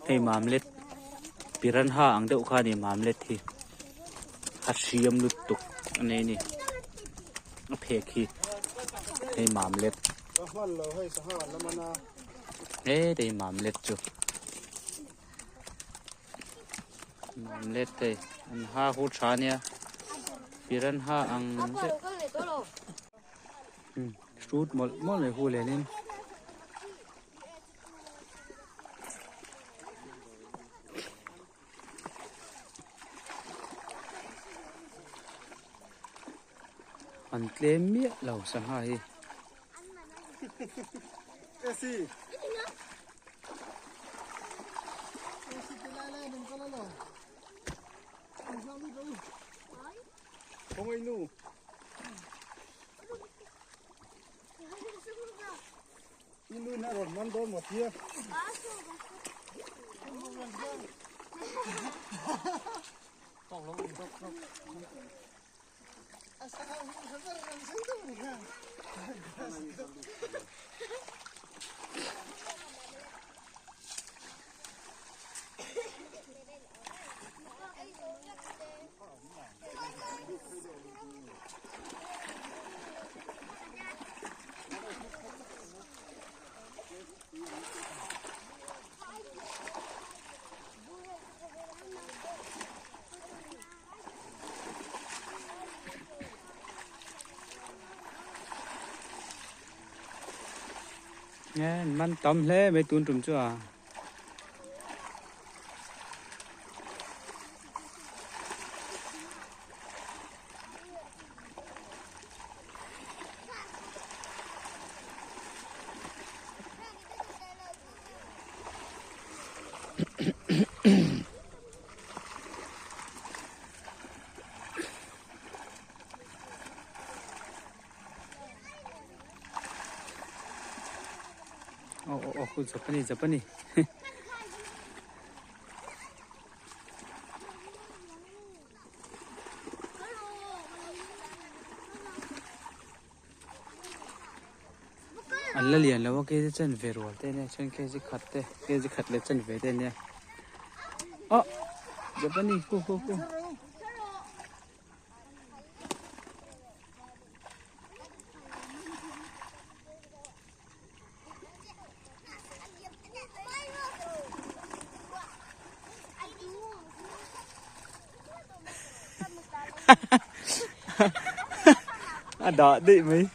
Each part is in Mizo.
Hei mamlet piranha ang deuh kha a ni mamlet hi a hriam lutuk a nei a ni a phek hi hei mamlet hetei mamlet chu mamlet hei an ha hu tha ania piranha ang deuh hrut mawlh mawlh mai hu len in. An tlem miah lo sangha hi. Man tam hle mai tun tum chu a. Oh oh oh Japani Japani An la lian lo a kg chen ve rual te ania chuan kg khat te kg khat leh chen ve te ania ah Japani hu hu hu. A dah daih mai.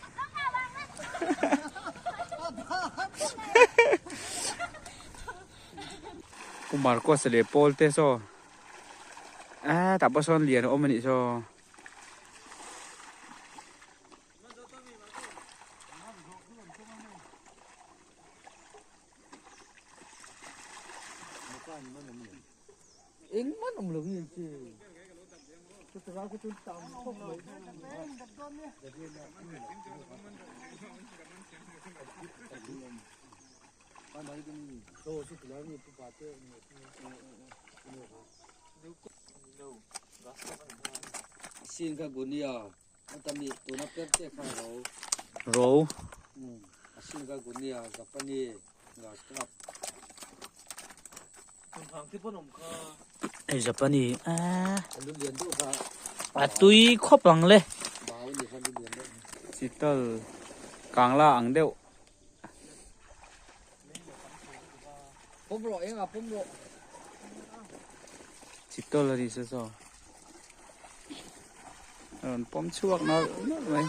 Pu Marcos leh Paul te saw ah tah pawh sawn lian a awm a nih saw. Ro. Hei Japani ah a tui khawp ang le. Chital kangla ang deuh. Chital a ni se saw. A rawn pawm chhuak nalh nalh mai.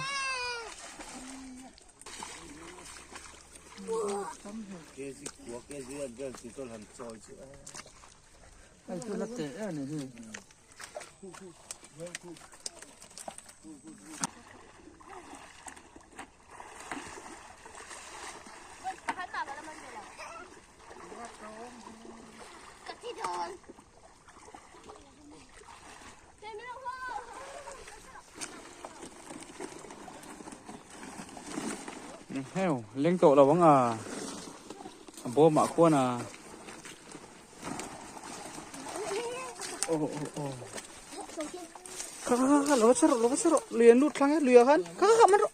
Heo leng tawh lo ang a a bawm ah khuan a aw aw aw kha kha kha lo va chhe rawh lo va chhe rawh lui an lut thlang e lui ah khan kha kha kha man rawh.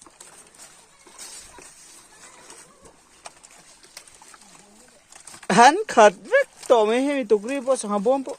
An khat vek. tawh mai hemi tukri pawh sangha bawm pawh.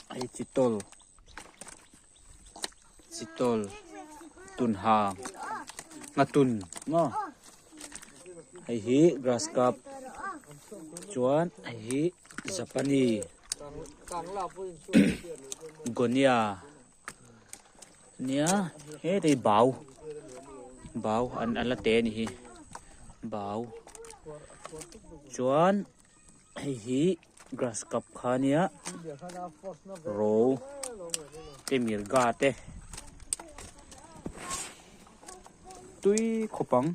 Hei chitawl chitawl tunha ngatun maw hei hi grass cup chuan hei hi japani gonia nia hetah hi bau bau an la te a nih hi bau chuan hei hi grass cup kha ania ro te mirga te tui khawp ang.